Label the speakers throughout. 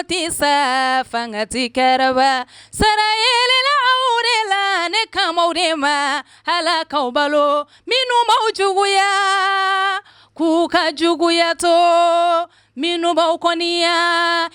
Speaker 1: tɛ sa fanga tɛ kɛrɛba sara yelela aw de la ne kan b'aw de ma Ala k'aw balo minnu b'aw juguya k'u ka juguya to minnu b'aw kɔniya.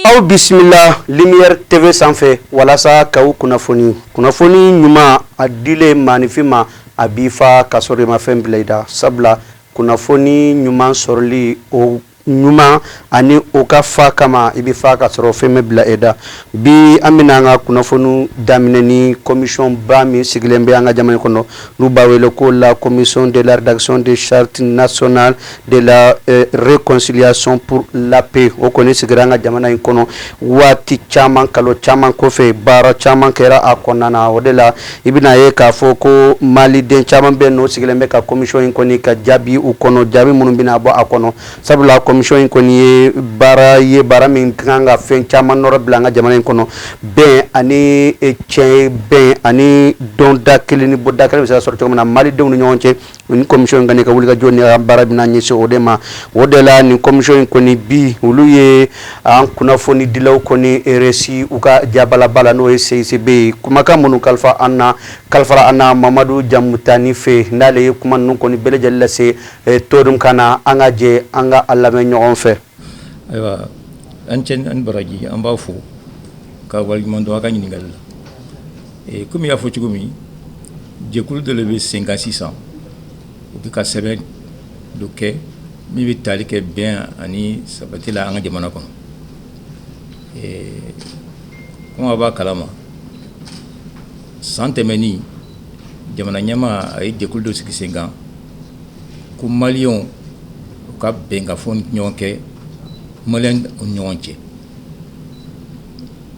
Speaker 2: Aw bisimila Lumière TV sanfɛ walasa k'aw kunnafoni kunnafoni ɲuman a dilen maaninfin ma a b'i fa ka sɔrɔ i ma fɛn bila i da sabula kunnafoni ɲuman sɔrɔli o ɲuman ani o ka fa kama i bɛ fa ka sɔrɔ fɛn ma bila e da bi an bɛna an ka kunnafoni daminɛ ni commission ba min sigilen bɛ an ka jamana kɔnɔ n'u b'a wele ko la commission de la rédaction de charte nationale de la réconciliation pour la paix o kɔni sigira an ka jamana in kɔnɔ waati caman kalo caman kɔfɛ baara caman kɛra a kɔnɔna na o de la i bɛna ye k'a fɔ ko maliden caman bɛ n'o sigilen bɛ ka commission in kɔni ka jaabi u kɔnɔ jaabi minnu bɛna bɔ a kɔnɔ sabula commission in kɔni ye baara ye baara min kan ka fɛn caman nɔrɔ bila an ka jamana in kɔnɔ bɛn ani tiɲɛ bɛn ani dɔnda kelen ni bɔda kelen bɛ se ka sɔrɔ cogo min na malidenw ni ɲɔgɔn cɛ Nin commission in kɔni ka wulikajɔ ni ka baara bɛna ɲɛsin o de ma o de la nin commission in kɔni bi olu ye an kunnafonidilaw kɔni reçu u ka jabalaba la n'o ye CICB ye kumakan minnu kalifa an na kalifara an na Mamadu Jamutani fɛ n'ale ye kuma ninnu kɔni bɛɛ lajɛlen lase todunkan na an ka jɛ an ka a lamɛn ɲɔgɔn fɛ.
Speaker 3: Ayiwa an cɛ ani baraji an b'a fo ka waleɲuman dɔn a ka ɲininkali la komi i y'a fɔ cogo min jɛkulu dɔ de bɛ sen kan sisan u bɛ ka sɛbɛn dɔ kɛ min bɛ tali kɛ bɛn ani sabati la an ka jamana kɔnɔ komi a b'a kalama san tɛmɛnin jamana ɲɛmaa a ye jɛkulu dɔ sigi sen kan ko maliyɛnw u ka bɛn ka fɔ ɲɔgɔn kɛ maliyɛn ni ɲɔgɔn cɛ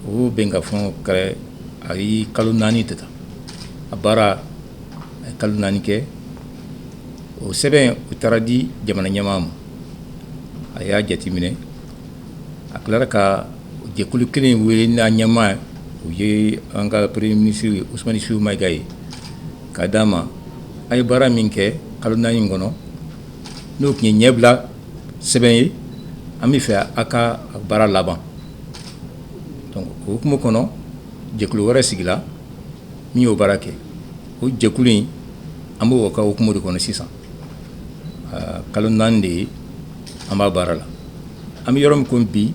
Speaker 3: o bɛn ka fɔ kɛra a ye kalo 4 de ta a baara a ye kalo 4 kɛ o sɛbɛn o taara di jamana ɲɛmaa ma a y'a jateminɛ a tilara ka jɛkulu kelen wele n'a ɲɛmaa o ye an ka premier ministre Usumani Isufu Mayiga ye k'a d'a ma a ye baara min kɛ kalo 4 kɔnɔ n'o tun ye ɲɛbila sɛbɛn ye an bɛ fɛ a ka baara laban donc o hukumu kɔnɔ jɛkulu wɛrɛ sigila min y'o baara kɛ o jɛkulu in an b'o ka hukumu de kɔnɔ sisan kalo 4 de ye an b'a baara la an bɛ yɔrɔ min ko bi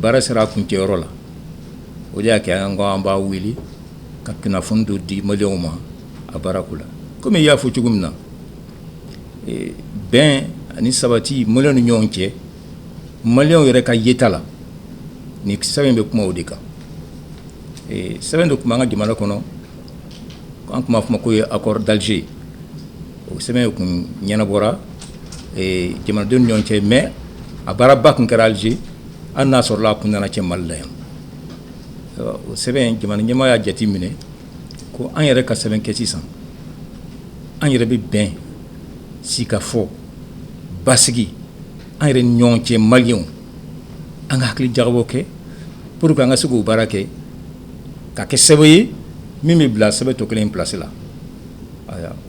Speaker 3: baara sera a kuncɛyɔrɔ la o de y'a kɛ an ko an b'a wele ka kunnafoni dɔ di maliyɛnw ma a baarako la komi i y'a fɔ cogo min na bɛn ani sabati maliyɛnw ni ɲɔgɔn cɛ maliyɛnw yɛrɛ ka yeta la nin sɛbɛn bɛ kuma o de kan sɛbɛn dɔ tun b'an ka jamana kɔnɔ an tun b'a fɔ ko ye accord d'Alger o sɛbɛn tun ɲɛnabɔra jamanadenw ni ɲɔgɔn cɛ mais a baaraba tun kɛra Alger hali n'a sɔrɔla a kun nana cɛ Mali la yan o sɛbɛn jamana ɲɛmaa y'a jate minɛ ko an yɛrɛ ka sɛbɛn kɛ sisan an yɛrɛ bɛ bɛn sigikafɔ basigi an yɛrɛ ni ɲɔgɔn cɛ maliyɛnw an ka hakili jagabɔ kɛ pour que an ka se k'o baara kɛ ka kɛ sɛbɛn ye min bɛ bila sɛbɛn tɔ kelen place la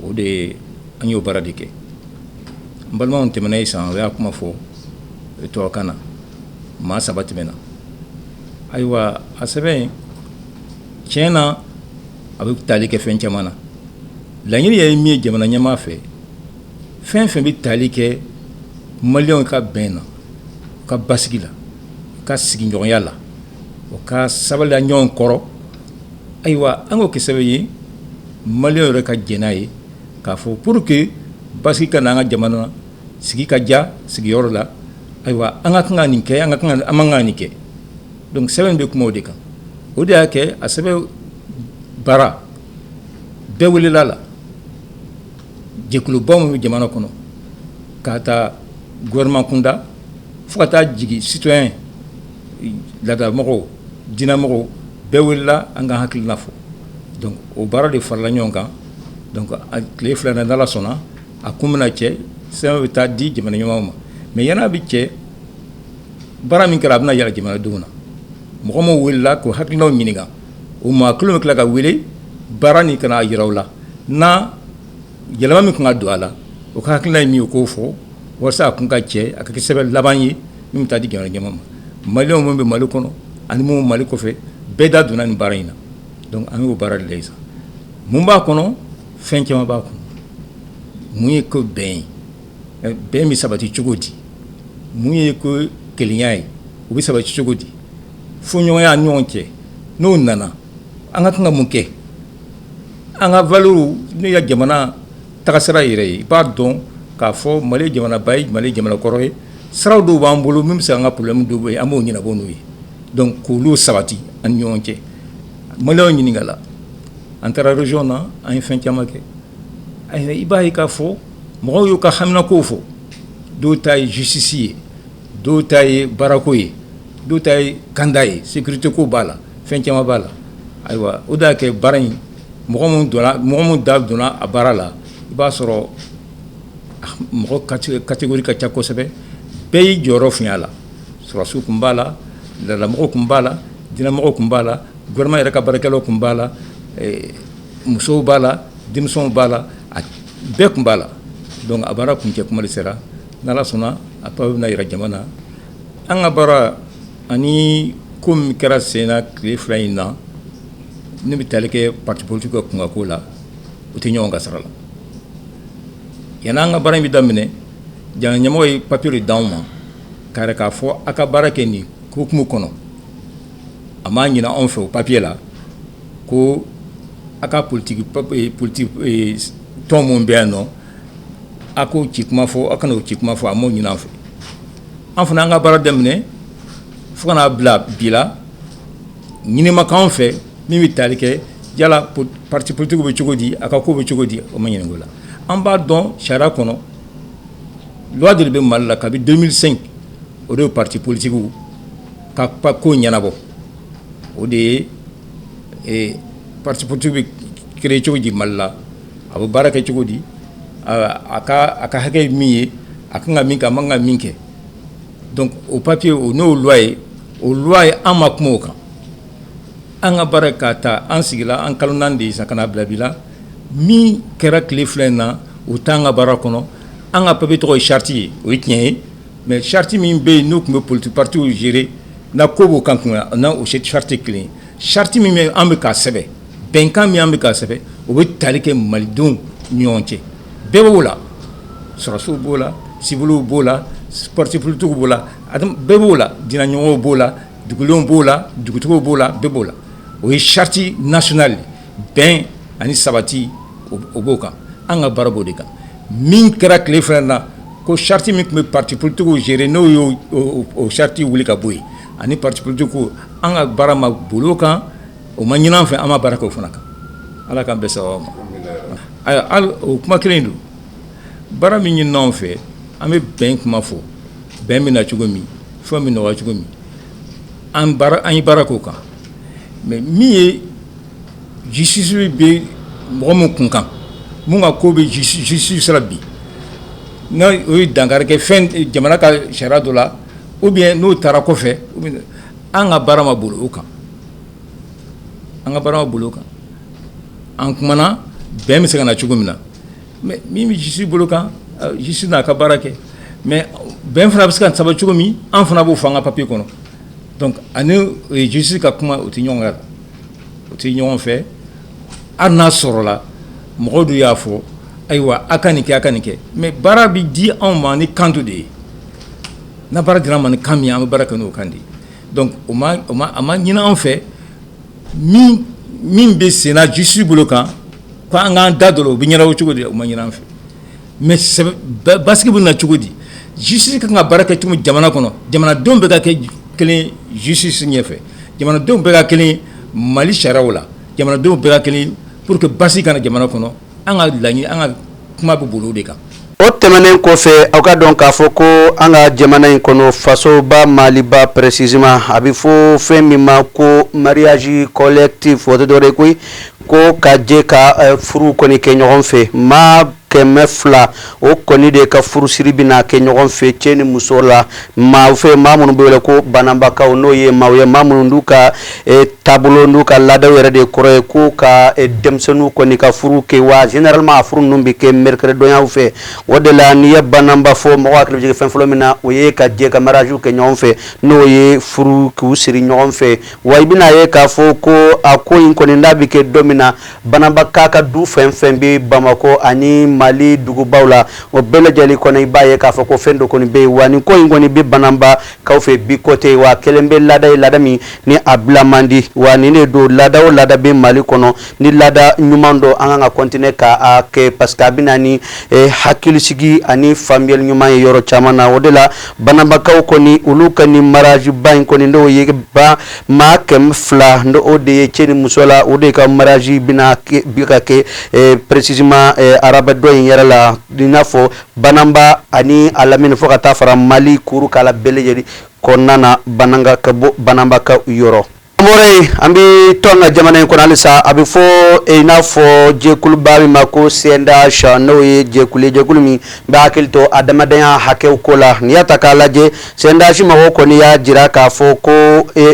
Speaker 3: o de ye an y'o baara de kɛ n balimaw tɛmɛna yen sisan o y'a kuma fɔ tubabukan na maa 3 tɛmɛna ayiwa a sɛbɛn tiɲɛ na a bɛ tali kɛ fɛn caman na laɲini ye min ye jamana ɲɛmaa fɛ fɛn fɛn bɛ tali kɛ maliyɛnw ka bɛn na u ka basigi la u ka sigiɲɔgɔnya la u ka sabaliya ɲɔgɔn kɔrɔ ayiwa an k'o kɛ sɛbɛn ye maliyɛnw yɛrɛ ka jɛn n'a ye k'a fɔ pour que basigi ka na an ka jamana na sigi ka diya sigiyɔrɔ la ayiwa an ka kan ka nin kɛ an ka kan an man kan ka nin kɛ donc sɛbɛn bɛ kuma o de kan o de y'a kɛ a sɛbɛn baara bɛɛ welela la jɛkuluba min bɛ jamana kɔnɔ k'a ta gouvernement kunda fo ka taa jigin citoyen laadamɔgɔw diinɛmɔgɔw bɛɛ welela an ka hakilina fɔ donc o baara de farala ɲɔgɔn kan donc tile 2 na n'Ala sɔnna a kun bɛna cɛ sɛbɛn bɛ taa di jamana ɲɛmaaw ma mais yan'a bɛ cɛ baara min kɛra a bɛna yira jamanadenw na mɔgɔ min welela k'o hakilinaw ɲininka o maa kelen bɛ tila ka wele baara nin ka n'a jira u la na yɛlɛma min kan ka don a la o ka hakilina ye min ye o k'o fɔ walasa a kun ka cɛ a ka kɛ sɛbɛn laban ye min bɛ taa di jamana ɲɛmaa ma Maliyɛnw minnu bɛ Mali kɔnɔ ani minnu bɛ Mali kɔfɛ, bɛɛ da donna nin baara in na. Donc an y'o baara de la sisan. Mun b'a kɔnɔ? Fɛn caman b'a kɔnɔ. Mun ye ko bɛn ye? Bɛn bɛ sabati cogo di? Mun ye ko kelenya ye? O bɛ sabati cogo di? Fɔɲɔgɔnya ɲɔgɔn cɛ, n'o nana, an ka kan ka mun kɛ? An ka valeurs, n'o ye jamana tagasira yɛrɛ ye, i b'a dɔn k'a fɔ Mali ye jamanaba ye, Mali ye jamana kɔrɔ ye. Siraw dɔw b'an bolo min bɛ se an ka problème dɔw bɛ yen, an b'o ɲɛnabɔ n'o ye. Donc k'olu sabati an ni ɲɔgɔn cɛ. Maliyɛnw ɲininka la, an taara région na, an ye fɛn caman kɛ. I b'a ye k'a fɔ mɔgɔw y'u ka haminakow fɔ. Dɔw ta ye justice ye, dɔw ta ye baarako ye, dɔw ta ye kanda ye, sécurité ko b'a la, fɛn caman b'a la. Ayiwa, o de y'a kɛ baara in, mɔgɔ minnu da donna a baara la, i b'a sɔrɔ mɔgɔ catégorie ka ca kosɛbɛ. Bɛɛ y'i jɔyɔrɔ fa a la. Sɔrɔdasiw tun b'a la, laadamɔgɔw tun b'a la, diinɛmɔgɔw tun b'a la, gouvernement yɛrɛ ka baarakɛlaw tun b'a la, musow b'a la, denmisɛnw b'a la, a bɛɛ tun b'a la. Donc a baara kuncɛ kuma de sera. N'Ala sɔnna, a tɔ bɛna yira jama na. An ka baara ani ko min kɛra sen na tile 2 in na, ne bɛ tali kɛ parti politique ka kunkanko la, o tɛ ɲɔgɔn ka sira la. Yanni an ka baara in bɛ daminɛ, jamana ɲɛmɔgɔ ye papier de d'anw ma k'a yɛrɛ k'a fɔ a ka baara kɛ nin hukumu kɔnɔ. A m'a ɲini anw fɛ o papier la ko a ka politique tɔn minnu bɛ yan nɔ, a k'o ci kuma fɔ, a kana o ci kuma fɔ. A m'o ɲini an fɛ. An fana, an ka baara daminɛ fo ka n'a bila bi la, ɲini ma k'anw fɛ min bɛ tali kɛ yala parti politique bɛ cogo di, a ka ko bɛ cogo di. O ma ɲininka o la. An b'a dɔn sariya kɔnɔ, loi de bɛ Mali la kabi 2005, o de ye parti politique ka ko ɲɛnabɔ. O de ye parti politique bɛ créer cogo di Mali la, a bɛ baara kɛ cogo di, a ka hakɛ ye min ye, a kan ka min kɛ, a man ka min kɛ. Donc o papier, o n'o loi ye, o loi ye, an ma kuma o kan. An ka baara k'a ta, an sigila an kalo 4 de ye sisan ka n'a bila bi la. Min kɛra tile 2 in na, o t'an ka baara kɔnɔ. An ka papier tɔgɔ ye charte ye, o ye tiɲɛ ye, mais charte min bɛ yen n'o tun bɛ politique partis gérer na, ko b'o kan kun na, o charte tɛ kelen ye. Charte min bɛ an bɛ k'a sɛbɛn, bɛnkan min an bɛ k'a sɛbɛn, o bɛ tali kɛ malidenw ni ɲɔgɔn cɛ. Bɛɛ b'o la, sɔrɔdasiw b'o la, civils b'o la, parti politique b'o la, bɛɛ b'o la, diinɛ b'o la, dugulenw b'o la, dugutigiw b'o la, bɛɛ b'o la. O ye charte nationale, bɛn ani sabati, o b'o kan. An ka baara b'o de kan. Min kɛra tile 2 na, ko charte min tun bɛ parti politique gérer, n'o y'o o charte wuli ka bɔ yen, ani parti politique, an ka baara ma boli o kan. O ma ɲini an fɛ, an ma baara kɛ o fana kan. Ala k'an bɛn sababu ma. Ayiwa, hali o kuma kelen don. Baara min ɲini anw fɛ, an bɛ bɛn kuma fɔ, bɛn bɛ na cogo min, fɛn bɛ nɔgɔya cogo min, an baara, an ye baara k'o kan. Mais min ye justice bɛ mɔgɔ min kun kan, mun ka ko bɛ justice sira bi, n'a o ye dankari kɛ fɛn jamana ka sariya dɔ la, ou bien n'o taara kɔfɛ, an ka baara ma boli o kan. An ka baara ma boli o kan. An kumana bɛn bɛ se ka na cogo min na, mais min bɛ justice bolo kan, justice n'a ka baara kɛ. Mais bɛn fana bɛ se ka sabati cogo min, an fana b'o fɔ an ka papier kɔnɔ. Donc ani justice ka kuma, o tɛ ɲɔgɔn kan, o tɛ ɲɔgɔn fɛ. Hali n'a sɔrɔla mɔgɔw dun y'a fɔ, ayiwa, a ka nin kɛ, a ka nin kɛ, mais baara bɛ di anw ma ni kan de ye. N'a baara dira an ma ni kan min ye, an bɛ baara kɛ n'o kan de ye. Donc o ma o ma a ma ɲini anw fɛ min bɛ sen na justice bolo kan, ko an k'an da don o bɛ ɲɛnabɔ cogo di, o ma ɲini an fɛ. Mais basigi bɛ na cogo di? Justice kan ka baara kɛ cogo min jamana kɔnɔ, jamanadenw bɛ ka kɛ kelen justice ɲɛfɛ, jamanadenw bɛɛ ka kelen Mali sariyaw la, jamanadenw bɛɛ ka kelen, pour que basi kana jamana kɔnɔ. An ka laɲini, an ka kuma bɛ boli o de kan.
Speaker 2: O tɛmɛnen kɔfɛ, aw ka dɔn k'a fɔ ko an ka jamana in kɔnɔ, fasoba Maliba précisément, a bɛ fɔ fɛn min ma ko mariage collectif. O tɛ dɔwɛrɛ ye koyi, ko ka jɛ ka furu kɔni kɛ ɲɔgɔn fɛ. Maa 200, o kɔni de ka furusiri bɛna kɛ ɲɔgɔn fɛ, cɛ ni muso la, maa fɛ, maa minnu bɛ wele ko Bananbakaw, n'o ye maaw ye, maa minnu n'u ka taabolo n'u ka laadaw yɛrɛ de kɔrɔ ye k'u ka denmisɛnninw kɔni ka furu kɛ. Wa généralement a furu ninnu bɛ kɛ mercredi fɛ. O de la, n'i ye Bananba fɔ, mɔgɔ hakili bɛ jigin fɛn fɔlɔ min na, o ye ka jɛ ka mariage kɛ ɲɔgɔn fɛ, n'o ye furu k'u siri ɲɔgɔn fɛ. Wa i bɛna ye k'a fɔ ko a ko in kɔni n'a bɛ kɛ don min na, Bananbaka ka du fɛn fɛn bɛ Bamakɔ ani Mali dugubaw la, o bɛɛ lajɛlen kɔnɔ, i b'a ye k'a fɔ ko fɛn dɔ kɔni bɛ yen. Wa nin ko in kɔni bɛ Bananbakaw fɛ bi côté, wa kelen bɛ laada ye, laada min ni a bila man di. Wa nin de don, laada o laada bɛ Mali kɔnɔ, ni laada ɲuman don, an kan ka continuer k'a kɛ, parce que a bɛ na ni hakilisigi ani faamuyali ɲuman ye yɔrɔ caman na. O de la, Bananbakaw kɔni, olu ka nin mariage ba in kɔni, n'o ye ba maa 200, n'o o de ye cɛ ni muso la, o de ka mariage bɛna bi ka kɛ précisément araba dɔ in yɛrɛ la, i n'a fɔ Bananba ani a lamini fo ka taa fara Mali kuru kala bɛɛ lajɛlen kɔnɔna na, Bananga ka bɔ Bananbakaw yɔrɔ. An bɔra yen, an bɛ to an ka jamana in kɔnɔ halisa. A bɛ fɔ i n'a fɔ jɛkuluba min ma ko CNDH, n'o ye jɛkulu ye, jɛkulu min bɛ hakili to adamadenya hakɛw ko la. N'i y'a ta k'a lajɛ, CNDH mɔgɔw kɔni y'a jira k'a fɔ ko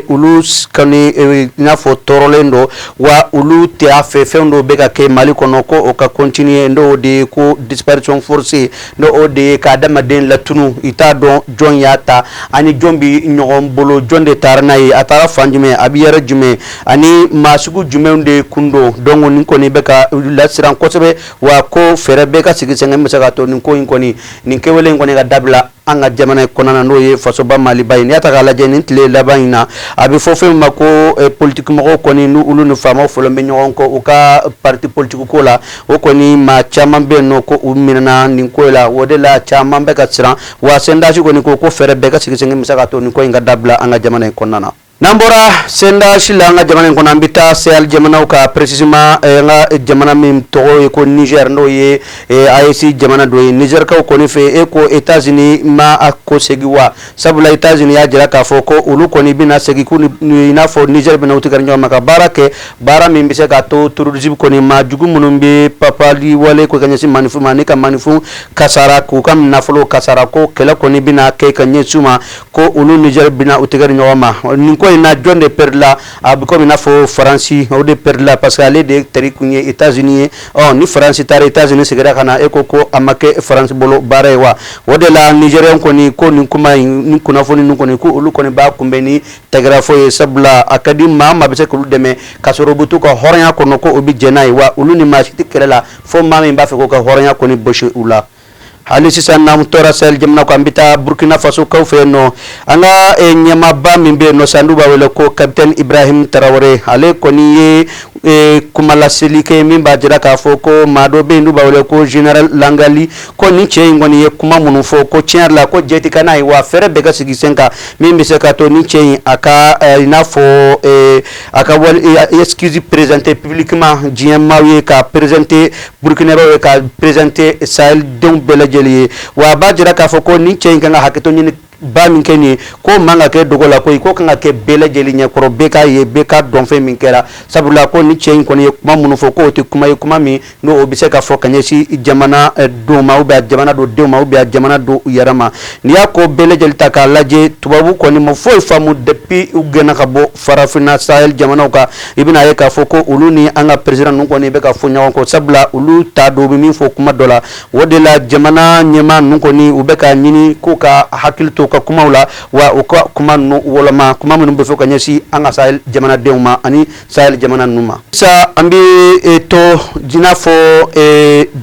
Speaker 2: olu kɔni i n'a fɔ tɔɔrɔlen don, wa olu tɛ a fɛ fɛn dɔw bɛ ka kɛ Mali kɔnɔ ko o ka continuer, n'o de ye ko disparition forcée, n'o o de ye ka adamaden latunu, i t'a dɔn jɔn y'a ta ani jɔn bɛ ɲɔgɔn bolo, jɔn de taara n'a ye, a taara fan jumɛn, a bɛ yɔrɔ jumɛn, ani maa sugu jumɛnw de kun don. Donc nin kɔni bɛ ka lasiran kosɛbɛ, wa ko fɛɛrɛ bɛɛ ka sigi sen kan min bɛ se ka to nin ko in kɔni, nin kɛwale in kɔni ka dabila an ka jamana in kɔnɔna na, n'o ye fasoba Maliba ye. N'i y'a ta k'a lajɛ, nin tile laban in na, a bɛ fɔ fɛn min ma ko politique mɔgɔw kɔni, n'u olu ni faamaw fɔlɔ bɛ ɲɔgɔn kɔ u ka parti politique ko la, o kɔni maa caman bɛ yen nɔ ko u minɛna nin ko la. O de la, caman bɛ ka siran. Wa CNDH kɔni ko ko fɛɛrɛ bɛɛ ka sigi sen kan min bɛ se ka to nin ko in ka dabila an ka jamana in kɔnɔna na. N'an bɔra CNDH la an ka jamana in kɔnɔ, an bɛ taa Sahel jamanaw kan, précisément an ka jamana min tɔgɔ ye ko Niger, n'o ye AES jamana dɔ ye. Nigerkaw kɔni fɛ, e ko États-Unis ma a ko segin wa? Sabula États-Unis y'a jira k'a fɔ ko olu kɔni bɛna segin, k'u ni i n'a fɔ Niger bɛna u tigɛ ɲɔgɔn ma ka baara kɛ, baara min bɛ se k'a to terrorisme kɔni, maa jugu minnu bɛ papali wale ko ka ɲɛsin maninfin ma, ni ka maninfin kasara, k'u ka nafolo kasara, ko kɛlɛ kɔni bɛna kɛ ka ɲɛsin u ma, ko olu Niger bɛna u tigɛ ɲɔgɔn ma. Nin ko in na, jɔn de perdila? A bɛ komi i n'a fɔ Faransi, o de perdila, parce que ale de teri kun ye États-Unis ye. Ɔ ni Faransi taara, États-Unis seginna ka na, e ko ko a ma kɛ Faransi bolo baara ye wa? O de la, Nigérien kɔni ko nin kuma in, ni kunnafoni ninnu kɔni, ko olu kɔni b'a kunbɛn ni tɛgɛrɛfɔ ye, sabula a ka di maa maa bɛ se k'olu dɛmɛ ka sɔrɔ u bɛ t'u ka hɔrɔnya kɔnɔ, ko o bɛ jɛn n'a ye. Wa olu ni maa si tɛ kɛlɛ la fo maa min b'a fɛ k'u ka hɔrɔnya kɔni bɔsi u la. Hali sisan, n'an tora Sahel jamana kan, an bɛ taa Burkina Faso kaw fɛ yen nɔ. An ka ɲɛmaaba min bɛ yen nɔ sisan, n'u b'a wele ko capitaine Ibrahim Traoré, ale kɔni ye kuma laseli kɛ min b'a jira k'a fɔ ko maa dɔ bɛ yen n'u b'a wele ko général Langali, ko nin cɛ in kɔni ye kuma minnu fɔ, ko tiɲɛ yɛrɛ la, ko jɛ tɛ ka n'a ye, wa fɛɛrɛ bɛɛ ka sigi sen kan min bɛ se ka to ni cɛ in a ka i n'a fɔ a ka wali excuse présenter publiquement diɲɛ maaw ye, ka présenter Burkinabɛw ye, ka présenter Sahel denw bɛɛ lajɛlen ye. Wa a b'a jira k'a fɔ ko nin cɛ in kan ka hakɛto ɲini ba min kɛ nin ye, ko man ka kɛ dogo la koyi, ko kan ka kɛ bɛɛ lajɛlen ɲɛkɔrɔ, bɛɛ k'a ye, bɛɛ k'a dɔn fɛn min kɛra. Sabula ko ni cɛ in kɔni ye kuma minnu fɔ, k'o tɛ kuma ye, kuma min n'o bɛ se ka fɔ ka ɲɛsin jamana denw ma, ou bien jamana don denw ma, ou bien jamana don u yɛrɛ ma. N'i y'a ko bɛɛ lajɛlen ta k'a lajɛ, tubabu kɔni ma foyi faamu depuis u gɛnna ka bɔ farafinna Sahel jamanaw kan. I bɛna ye k'a fɔ ko olu ni an ka président ninnu kɔni bɛ ka fɔ ɲɔgɔn kɔ, sabula olu t'a dɔn u bɛ min fɔ kuma dɔ la. O de la, jamana ɲɛmaa ninnu kɔni, u bɛ ka ɲini k'u ka hakili to u ka kumaw la, wa u ka kuma ninnu wɔlɔma, kuma minnu bɛ fɔ ka ɲɛsin an ka Sahel jamanadenw ma ani Sahel jamana ninnu ma. Sisan, an bɛ to i n'a fɔ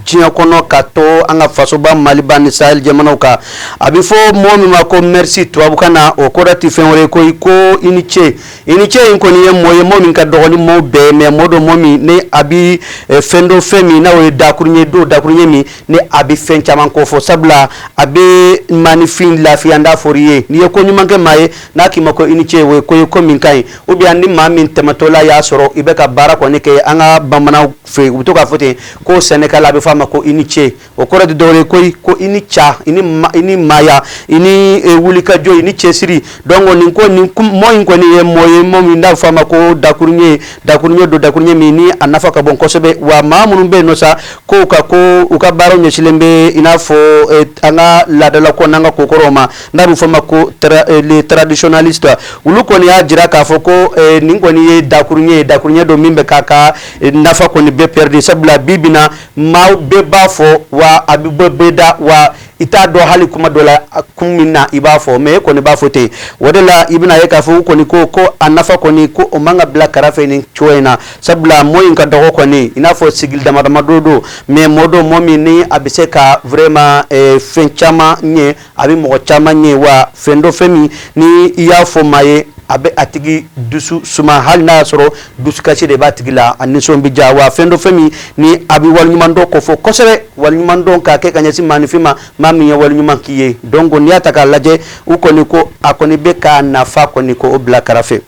Speaker 2: diɲɛ kɔnɔ, ka to an ka fasoba Maliba ni Sahel jamanaw kan. A bɛ fɔ mɔgɔ min ma ko merci tubabukan na, o kɔrɔ tɛ fɛn wɛrɛ ye ko i ko i ni ce. I ni ce in kɔni ye mɔgɔ ye, mɔgɔ min ka dɔgɔ ni mɔgɔw bɛɛ ye, mais mɔgɔ dɔ, mɔgɔ min ni a bɛ fɛn dɔ, fɛn min n'o ye dakuruɲɛ dɔw, dakuruɲɛ min ni a bɛ fɛn caman ko fɔ, sabula a bɛ maanifin lafiya. N t'a fɔr'i ye, n'i ye ko ɲuman kɛ maa ye, n'a k'i ma ko i ni ce, o ye ko ye, ko min ka ɲi. Ou bien ni maa min tɛmɛtɔla y'a sɔrɔ i bɛ ka baara kɔni kɛ, an ka bamanan fɛ, u bɛ to k'a fɔ ten ko Sénégal a bɛ fɔ a ma ko i ni ce. O kɔrɔ tɛ dɔwɛrɛ ye koyi, ko i ni ca, i ni maaya, i ni wulikajɔ, i ni cɛsiri. Donc nin ko nin mot in kɔni ye mot ye, mot min n'a bɛ fɔ a ma ko dakuruɲɛ, dakuruɲɛ don, dakuruɲɛ min ni a nafa ka bon kosɛbɛ. Wa maa minnu bɛ yen nɔ sa, ko ka ko u ka baaraw ɲɛsinlen bɛ i n'a fɔ an ka laadalako n'an ka kokɔrɔw ma, n'a bɛ fɔ a ma ko les traditionnalistes, olu kɔni y'a jira k'a fɔ ko nin kɔni ye dakuruɲɛ ye, dakuruɲɛ don min bɛ k'a ka nafa kɔni bɛɛ perdu. Sabula bi bi na, maaw bɛɛ b'a fɔ, wa a bɛ bɔ bɛɛ da, wa i t'a dɔn hali kuma dɔ la kun min na i b'a fɔ, mais e kɔni b'a fɔ ten. O de la i bɛna ye k'a fɔ u kɔni ko a nafa kɔni ko o man ka bila kɛrɛfɛ nin cogo in na, sabula mot in ka dɔgɔ kɔni, i n'a fɔ sigili dama dama dɔ don, mais mot don, mot min ni a bɛ se ka vraiment fɛn caman ɲɛ, a bɛ mɔgɔ caman ɲɛ. Wa fɛn dɔ, fɛn min ni i y'a fɔ maa ye, a bɛ a tigi dusu suma, hali n'a y'a sɔrɔ dusukasi de b'a tigi la, a nisɔn bɛ diya. Wa fɛn dɔ, fɛn min ni a bɛ waleɲumandɔn ko fɔ kosɛbɛ, waleɲumandɔn k'a kɛ ka ɲɛsin maaninfin ma, maa min ye waleɲuman k'i ye. Donc n'i y'a ta k'a lajɛ, u kɔni ko a kɔni bɛ k'a nafa kɔni ko o bila kɛrɛfɛ.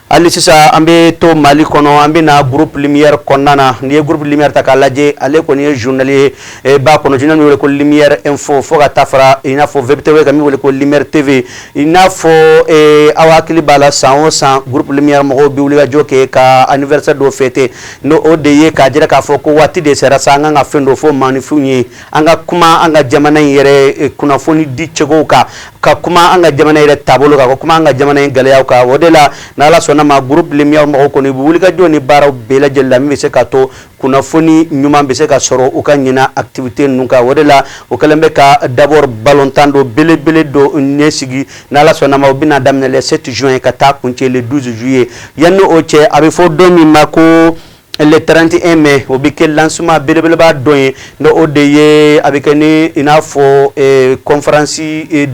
Speaker 2: Hali sisan an bɛ to Mali kɔnɔ, an bɛ na groupe Lumière kɔnɔna na. N'i ye groupe Lumière ta k'a lajɛ, ale kɔni ye journal ye ba kɔnɔ, journal min wele ko Lumière Info, fo ka taa fara i n'a fɔ VBTV kan, min wele ko Lumière TV. I n'a fɔ aw hakili b'a la, san o san groupe Lumière mɔgɔw bɛ wulikajɔ kɛ ka anniversaire dɔ fêter, n'o o de ye k'a jira k'a fɔ ko waati de sera sa, an kan ka fɛn dɔ fɔ maaninfinw ye, an ka kuma an ka jamana in yɛrɛ kunnafoni di cogow kan, ka kuma an ka jamana yɛrɛ taabolo kan, ka kuma an ka jamana in gɛlɛyaw kan. O de la, n'Ala sɔnna ma, groupe Lumière mɔgɔw kɔni u bɛ wulikajɔ ni baaraw bɛɛ lajɛlen la min bɛ se ka to kunnafoni ɲuman bɛ se ka sɔrɔ u ka ɲina activité ninnu kan. O de la o kɛlen bɛ ka d'abord balontan dɔ belebele dɔ ɲɛ sigi. N'Ala sɔnna ma, o bɛna daminɛ le 7 juin ka taa kuncɛ le 12 juillet. Yanni o cɛ, a bɛ fɔ don min ma ko le 31 mai, o bɛ kɛ lancement belebeleba dɔ ye, n'o o de ye a bɛ kɛ ni i n'a fɔ conférence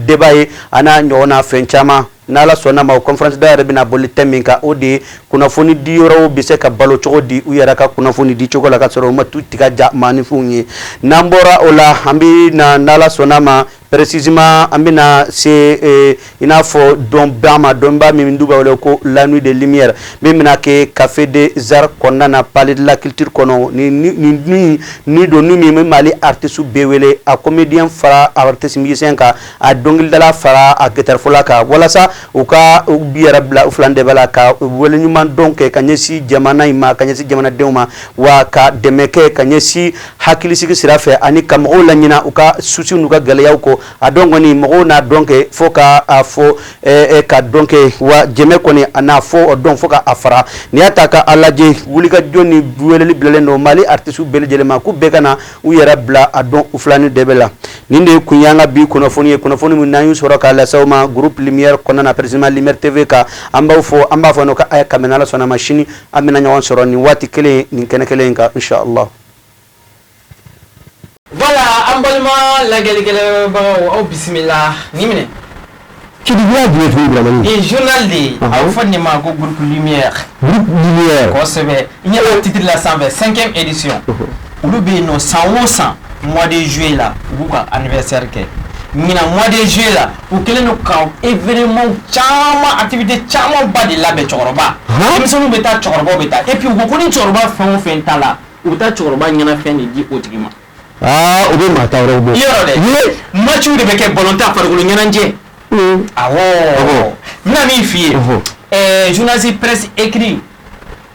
Speaker 2: débat ye, a n'a ɲɔgɔnna fɛn caman. N'Ala sɔnna ma, o conférence da yɛrɛ bɛna boli thème min kan, o de ye kunnafoni di yɔrɔw bɛ se ka balo cogo di u yɛrɛ ka kunnafoni di cogo la, ka sɔrɔ u ma tu tigɛ ja maaninfinw ye. N'an bɔra o la, an bɛ na, n'Ala sɔnna ma, précisément an bɛna se i n'a fɔ dɔnba ma, dɔnba min d'u b'a wele ko la nuit de lumière, min bɛna kɛ Café des Arts kɔnɔna na, Palais de la Culture kɔnɔ. Ni ni don ni min bɛ Mali artiste bɛɛ wele, a comédien fara artiste musicien kan, a dɔnkilidala fara a guitare kan, walasa u ka u yɛrɛ bila u filan dɛbɛ la ka wele ɲuman dɔn kɛ ka ɲɛsin jamana in ma, ka ɲɛsin jamanadenw ma, wa ka dɛmɛ kɛ ka ɲɛsin hakilisigi sira fɛ, ani ka mɔgɔw laɲina u ka soucis n'u ka gɛlɛyaw kɔ. A dɔn kɔni, mɔgɔw n'a dɔn kɛ fo ka a fɔ ka dɔn kɛ, wa jɛmɛ kɔni a n'a fɔ o dɔn fo ka a fara. N'i y'a ta ka a lajɛ, wulikajɔ ni weleli bilalen don Mali artistes bɛɛ lajɛlen ma, k'u bɛɛ ka na u yɛrɛ bila a dɔn u filani dɛbɛ la. Nin de kun y'an ka bi kunnafoni ye, kunnafoni min n'an y'u sɔrɔ k'a lase aw ma groupe Lumière kɔnɔna na, précisément Lumière TV kan. An b'aw fɔ, an b'a fɔ n'o ka a ye kabini Ala sɔnna ma, sini an bɛna ɲɔgɔn sɔrɔ nin waati kelen, nin kɛnɛ kelen in kan, inshallah.
Speaker 4: Voilà, an balima lajɛlikɛlabagaw, aw bisimila ni minɛ.
Speaker 5: Kidiya jumɛn tuguni, Dramani?
Speaker 4: Nin journal de ye, a bɛ fɔ nin ma ko groupe Lumière.
Speaker 5: Groupe Lumière.
Speaker 4: Kosɛbɛ, i ɲɛ b'o titre la sanfɛ, cinquième édition. Olu bɛ yen nɔ san o san, mois de juillet la, u b'u ka anniversaire kɛ. Ɲinan mois de juillet la, u kɛlen don ka événement caman, activité caman ba de labɛn. Cɛkɔrɔba, denmisɛnninw bɛ taa, cɛkɔrɔbaw bɛ taa, et puis u ko ko ni cɛkɔrɔba fɛn o fɛn t'a la, u bɛ taa cɛkɔrɔba ɲɛnafɛn de di o tigi ma.
Speaker 5: Aa, o bɛ maa ta wɛrɛw bɔ.
Speaker 4: Yɔrɔ dɛ, matchw de bɛ kɛ, ballon farikolo ɲɛnajɛ. Awɔ, n bɛna min f'i ye, journaliste presse écrit,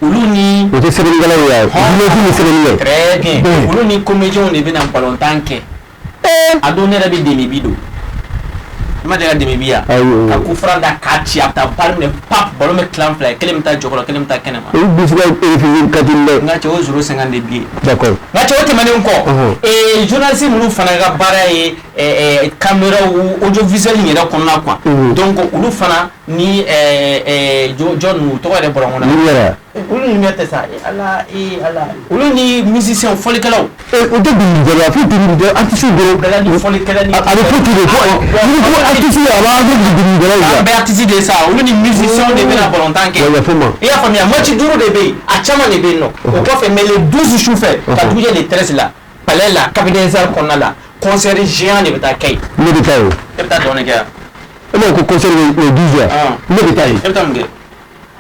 Speaker 4: olu ni.
Speaker 5: O tɛ sɛbɛnnikɛlaw ye wa? Journaliste ni sɛbɛnnikɛ.
Speaker 4: Très bien, olu ni comédiens de bɛna ballon kɛ. A don ne yɛrɛ bɛ demi don, i ma deli ka demi bi yan? Ka coup franc da k'a ci, a bɛ taa balle minɛ, pap, ballon bɛ tilan fila ye, kelen bɛ taa jɔkɔrɔ, kelen bɛ taa kɛnɛ ma.
Speaker 5: Olu bɛ se ka refusé ka di dɛ.
Speaker 4: N ka cɛ, o 0,50 de billet.
Speaker 5: D'accord.
Speaker 4: N ka cɛ, o tɛmɛnen kɔ, journaliste minnu fana ka baara ye caméra audiovisuel in yɛrɛ kɔnɔna quoi, donc olu fana ni jɔn ninnu tɔgɔ yɛrɛ bɔra n kɔnɔ.
Speaker 5: Lumière.
Speaker 4: Olu ni tɛ sa, Ala, ee Ala, olu ni musicien fɔlikɛlaw.
Speaker 5: O tɛ dɔnkilidala fo, dɔnkilidala artiste dɔrɔn.
Speaker 4: Dɔnkilidala ni fɔlikɛla ni.
Speaker 5: A bɛ fɔ ten de ko ni ko artiste, a b'a kɛ dɔnkilidalaw ye.
Speaker 4: An bɛɛ artiste de ye sa, olu ni musicien de bɛna balontan kɛ.
Speaker 5: Wa yafa ma.
Speaker 4: I y'a faamuya, match duuru de bɛ yen, a caman de bɛ yen nɔ. O kɔfɛ, mais le 12 sufɛ ka dugujɛ le 13 la, palais la, Café des Arts kɔnɔna la, concert géant de bɛ taa kɛ yen.
Speaker 5: Ne bɛ taa yen.
Speaker 4: E bɛ taa dɔn de kɛ yan.
Speaker 5: E b'a ko concert le 12 heures. Ne bɛ taa yen.
Speaker 4: E bɛ taa mun kɛ?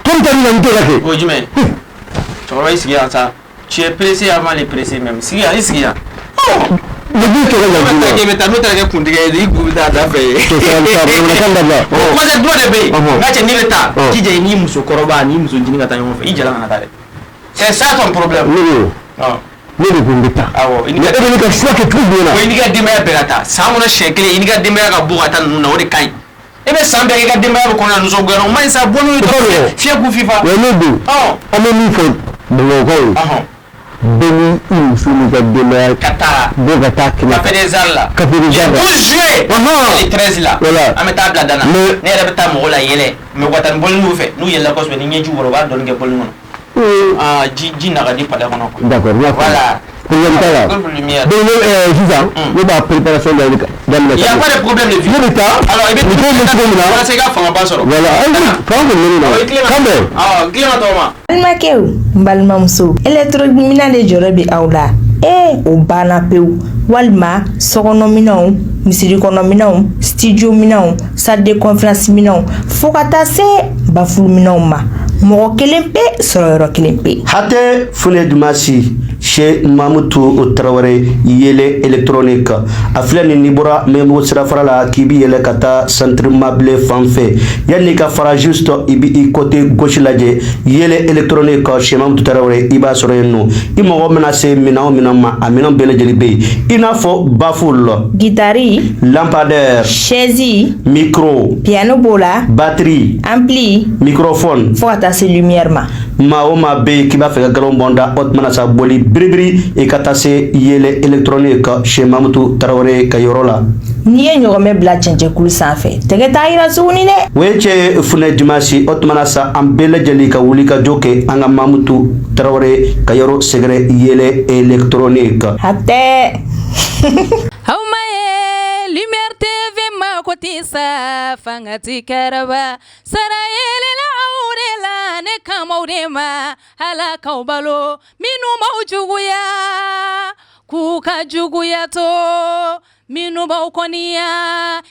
Speaker 5: Tɔn ta min na, n t'o la kɛ.
Speaker 4: O ye jumɛn ye? Cɛkɔrɔba, y'i sigi yan sa. Tu es pressé avant les pressés même. Sigi yan, i sigi yan.
Speaker 5: Ne b'i kɛlɛ la
Speaker 4: N'o
Speaker 5: joona.
Speaker 4: bɛ taa, n'o taara kɛ kuntigɛ ye, i kun bɛ taa da fɛ yen.
Speaker 5: O sabali, bamanankan dabila.
Speaker 4: Conseil dɔ de bɛ yen.
Speaker 5: Ɔhɔn.
Speaker 4: N ka cɛ, n'i bɛ taa, jija i n'i musokɔrɔba n'i muso ncinin ka taa ɲɔgɔn fɛ. I jala kana taa dɛ. C'est ça ton problème.
Speaker 5: Ne ko ne de ko n bɛ taa.
Speaker 4: Awɔ, i ni
Speaker 5: Mais
Speaker 4: ka
Speaker 5: e bɛ ne ka choix kɛ cogo jumɛn na?
Speaker 4: O, i n'i ka denbaya bɛɛ ka taa. San kɔnɔ siɲɛ kelen, i n'i ka denbaya ka bɔ ka taa ninnu na, o de ka ɲi. E bɛ san bɛɛ kɛ i ka denbaya bɛ kɔnɔ na nisɔngoya la, o man ɲi sa. Bɔ n'u ye dɔrɔn, fiɲɛ k'u fifa.
Speaker 5: Wa ne don. An bɛ min fɔ Bamakɔkaw ye, bɛɛ ni i muso n'i ka denbaya
Speaker 4: ka taa
Speaker 5: bɔ ka taa kɛnɛ.
Speaker 4: Café des Arts la.
Speaker 5: Café des Arts la.
Speaker 4: Le 12 juillet. Le 13 la.
Speaker 5: Voilà.
Speaker 4: An bɛ taa bila dan na.
Speaker 5: Mais
Speaker 4: Ne yɛrɛ bɛ taa mɔgɔw la yɛlɛ. Mais u ka taa ni bɔlini fɛ. N'u yɛlɛla kosɛbɛ, ni ɲɛjiw bɔra, u b'a dɔɔni kɛ bɔlini kɔnɔ. Ah, ji ji na ka di palais kɔnɔ quoi.
Speaker 5: D'accord, n y'a faamu.
Speaker 4: Voilà.
Speaker 5: Problème t'a la.
Speaker 4: Groupe Lumière.
Speaker 5: Donc sisan ne b'a préparation daminɛ.
Speaker 4: Il y a pas de problème de vie.
Speaker 5: Ne bɛ taa.
Speaker 4: Alors i bɛ
Speaker 5: nin ko in bɛ cogo min na.
Speaker 4: Walasa i ka fangaba sɔrɔ.
Speaker 5: Voilà, ayi, fanga kɔni bɛ ne na.
Speaker 4: Awɔ, i tilen
Speaker 5: Kan bɛn.
Speaker 4: Awɔ, tilen ka tɔgɔma.
Speaker 6: Balimakɛw, n balimamuso, électronique de jɔrɔ bɛ aw la. Ee, o banna pewu, walima sokɔnɔminɛnw, misiri kɔnɔminɛnw, studio minɛnw, salle de conférence minɛnw, fo ka taa se baffle minɛnw ma, mɔgɔ kelen pe sɔrɔ yɔrɔ kelen pe.
Speaker 2: Hatɛ Fune Dumasi chez Mamutu Tarawele, Yele Électronique, a filɛ nin, n'i bɔra Mɛmugu sirafara la k'i bi yɛlɛ ka taa centre mabile fan fɛ, yanni ka fara, juste i bi i côté gauche lajɛ, Yele Électronique chez Mamutu Tarawele, i b'a sɔrɔ yen nɔ. I mago mana se minɛn o minɛn ma, a minɛn bɛɛ lajɛlen bɛ yen, i n'a fɔ baffle,
Speaker 6: guitare,
Speaker 2: lampadaire,
Speaker 6: chaise,
Speaker 2: micro,
Speaker 6: piano b'o la,
Speaker 2: batterie,
Speaker 6: ampli,
Speaker 2: microphone,
Speaker 6: fo ka taa se lumière ma.
Speaker 2: Maa o maa bɛ yen k'i b'a fɛ ka galon bɔn da, o tuma na sa, boli biribiri i ka taa se Yele Électronique chez Mamutu Tarawele ka yɔrɔ la.
Speaker 6: N'i ye ɲɔgɔmɛ bila cɛncɛnkulu sanfɛ, tɛgɛ t'a yira tuguni dɛ.
Speaker 2: O ye cɛ Funɛ Dimasi. O tuma na sa, an bɛɛ lajɛlen ka wuli ka jɔ kɛ an ka Mamutu Tarawele ka yɔrɔ sɛgɛrɛ, Yele Électronique.
Speaker 6: Hatɛ.
Speaker 1: Aw ma ye Lumière TV ma ko ti sa fanga ti kɛrɛba sara yelela aw de la, ne kamaw de ma ala k'aw balo minnu b'aw juguya k'u ka juguya to minnu b'aw kɔniya.